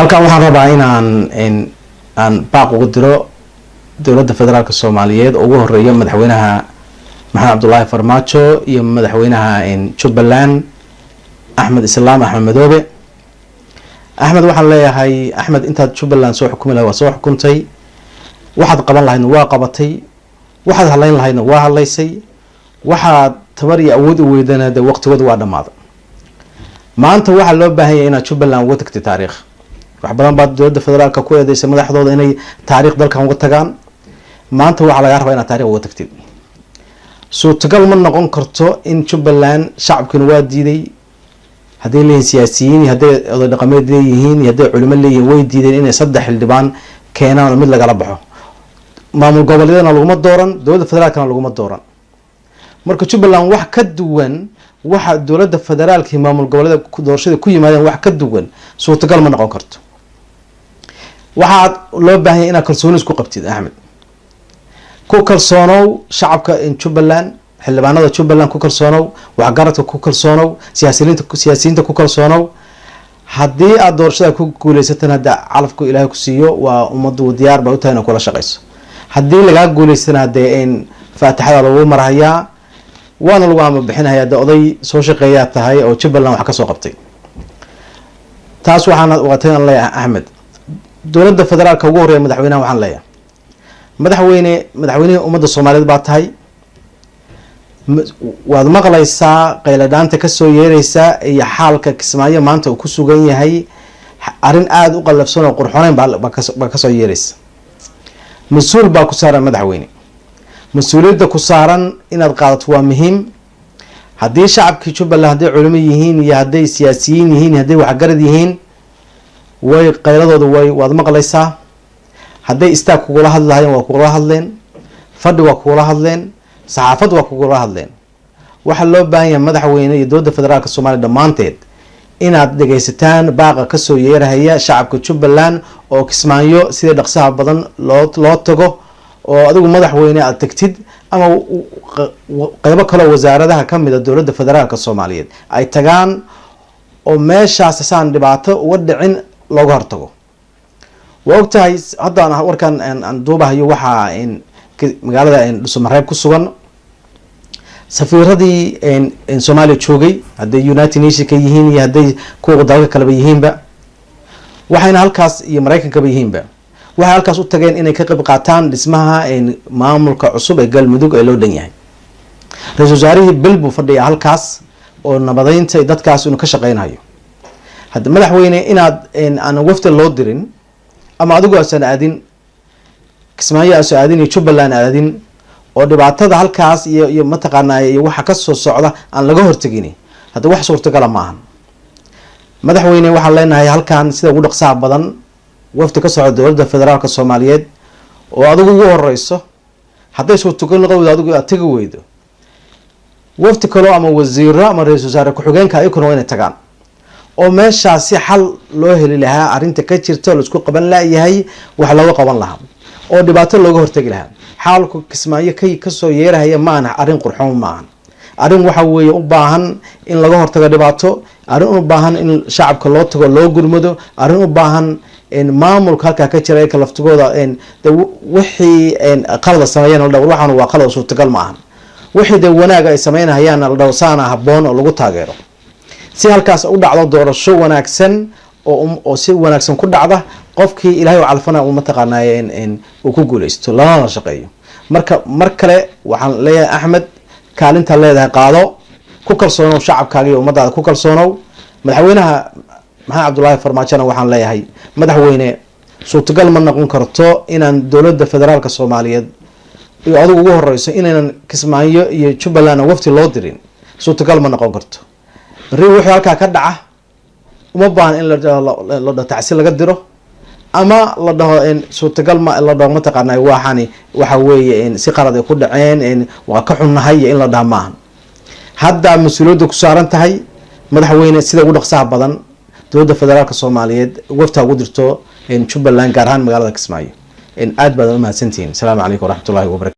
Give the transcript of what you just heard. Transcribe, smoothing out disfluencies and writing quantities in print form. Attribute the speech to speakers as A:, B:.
A: Halkan waxaan rabaa inaan aan baaq ugu diro dowladda federaalka Soomaaliyeed oo ugu horeeya madaxweynaha Maxamed Cabdullaahi Farmaajo iyo madaxweynaha Jubbaland Axmed Islaam Axmed Madoobe. Axmed, waxaan leeyahay, Axmed, intaad Jubbaland soo xukumi lahayd waa soo xukuntay, waxaad qaban lahaydna waa qabatay, waxaad hadlayn lahaydna waa hadlaysay, waxaad tabar iyo awood u weydana dee waqtigooda waa dhammaaday. Maanta waxaa loo baahan yahay inaad Jubbaland uga tagtay taariikh. Wax badan baad dowladda federaalka ku eedeysay madaxdooda inay taariikh dalkan uga tagaan. Maanta waxaa lagaa rabaa inaad taarikh uga tagtid. Suurtagal ma noqon karto in Jubbaland shacabkiina waa diiday, hadday leeyihin siyaasiyiin iyo hadday oday dhaqameed leeyihiin iyo hadday culimo leeyihiin, way diideen inay 3 xildhibaan keenaan oo mid lagala baxo. Maamul goboleedana laguma dooran, dowladda federaalkana laguma dooran. Marka Jubbaland wax ka duwan waxa dowladda federaalka iyo maamul goboleeda doorashada ku yimaadeen, wax ka duwan suurtagal ma noqon karto. Waxaad loo baahan yahay inaad kalsooni isku qabtid. Axmed, ku kalsoonow shacabka Jubbaland, xildhibaanada Jubbaland ku kalsoonow, waxgaradka ku kalsoonow, siyaasiyiinta ku kalsoonow. Haddii aada doorashada ku guuleysatan, hadda calafku Ilaahay ku siiyo, waa ummaddu diyaar bay u tahay inay kula shaqeyso. Haddii lagaa guuleystana, hadee in faatixada lagu marhayaa waana lagu ama bixinhayaa, de oday soo shaqeeyaa tahay oo Jubbaland wax kasoo qabtay. Taas waxaan waatan leeyahay Axmed. Dowladda federaalka ugu horreeya madaxweynaha waxaan leeyahay, madaxweyne, madaxweynihii ummadda Soomaaliyeed baa tahay. Waad maqlaysaa qayladhaanta kasoo yeereysa iyo xaalka Kismaayo maanta uu ku sugan yahay. Arrin aada u qallafsan oo qurxoneyn baa kasoo yeereysa. Mas-uul baa ku saaran, madaxweyne. Mas-uuliyadda ku saaran inaad qaadato waa muhiim. Haddii shacabkii Jubbaland, hadday culimo yihiin iyo hadday siyaasiyiin yihiin iyo hadday waxgarad yihiin, way qayladooda way waad maqlaysaa. Hadday istaag kugula hadlahayeen waa kugula hadleen, fadhi waa kugula hadleen, saxaafad waa kugula hadleen. Waxaa loo baahan yahay, madaxweyne iyo dowladda federaalka Soomaaliya dhammaanteed, inaad dhegaysataan baaqa kasoo yeerahaya shacabka Jubbaland oo Kismaayo sida dhaqsaha badan loo tago, oo adigu, madaxweyne, aada tagtid ama qeybo kaleo wasaaradaha kamid a dowladda federaalka Soomaaliyeed ay tagaan, oo meeshaas saan dhibaato uga dhicin looga hortago. Waa og tahay haddaan warkan aan duubahayo waxaa magaalada Dhuusamareeb ku sugan safiiradii Soomaaliya joogay, hadday United Nation ka yihiin iyo hadday kuwa dalalka kaleba yihiinba, waxayna halkaas iyo Maraykankaba yihiinba, waxay halkaas u tageen inay ka qayb qaataan dhismaha maamulka cusub ee Galmudug ee loo dhan yahay. Ra-isul wasaarihii bil buu fadhiyaa halkaas oo nabadeynta dadkaas inuu ka shaqeynayo. Hadda, madaxweyne, inaad aan wafdi loo dirin ama adigu aasan aadin Kismaayo, aasan aadin iyo Jubbaland aadin, oo dhibaatada halkaas iyo mataqaanaa iyo waxa kasoo socda aan laga hortegin, hadda wax suurtagala ma ahan. Madaxweyne, waxaan leenahay halkan sida ugu dhaqsaha badan wafdi ka socda dowladda federaalka Soomaaliyeed oo adigu ugu horeyso, hadday suurtagal noqon weydo, adigu aad tegi weydo, wafdi kaloo ama wasiiro ama ra-isul wasaare ku-xigeenka ayakuna waa inay tagaan, oo meeshaas si xal loo heli lahaa arrinta ka jirta oo laisku qaban layahay wax looga qaban lahaa oo dhibaato looga hortegi lahaa. Xaalku Kismaayo kasoo yeerahaya ma aha arrin qurxoon, ma ahan arrin waxa weeye u baahan in laga hortago dhibaato, arrin u baahan in shacabka loo tago, loo gurmado, arrin u baahan maamulka halkaa ka jira ka laftigooda de wixii qalada sameeyeen la dhaho waxaan waa qalad, suurtagal ma ahan, wixii de wanaaga ay sameynahayaan la dhaho saana habboon oo lagu taageero, si halkaas u dhacdo doorasho wanaagsan oo si wanaagsan ku dhacda, qofkii Ilahay u calfana uu mataqaanaaye uu ku guuleysto, lalana shaqeeyo. Marka mar kale waxaan leeyahay, Axmed, kaalintaad leedahay qaado, ku kalsoonow shacabkaaga iyo ummadaada ku kalsoonow. Madaxweynaha Maxamed Cabdullaahi Farmaajona waxaan leeyahay, madaxweyne, suurtagal ma noqon karto inaan dowladda federaalka Soomaaliyeed iyo adigu ugu horeyso inaynan Kismaayo iyo Jubbaland wafti loo dirin. Suurtagal ma noqon karto. Beri wixii halkaa ka dhaca uma baahan in la dhaho tacsi laga diro ama la dhaho suurtagal ma la dhaho mataqaana waxani waxa weeye si qalad ay ku dhaceen, waa ka xunnahay iyo in la dhaha maahan. Hadda mas-uuliyadda ku saaran tahay, madaxweyne, sida ugu dhaqsaha badan dowladda federaalka Soomaaliyeed wafta ugu dirto Jubbaland, gaar ahaan magaalada Kismaayo. Aad baad umahadsantihiin. Asalaamu calaykum waraxmatullahi wabarakatu.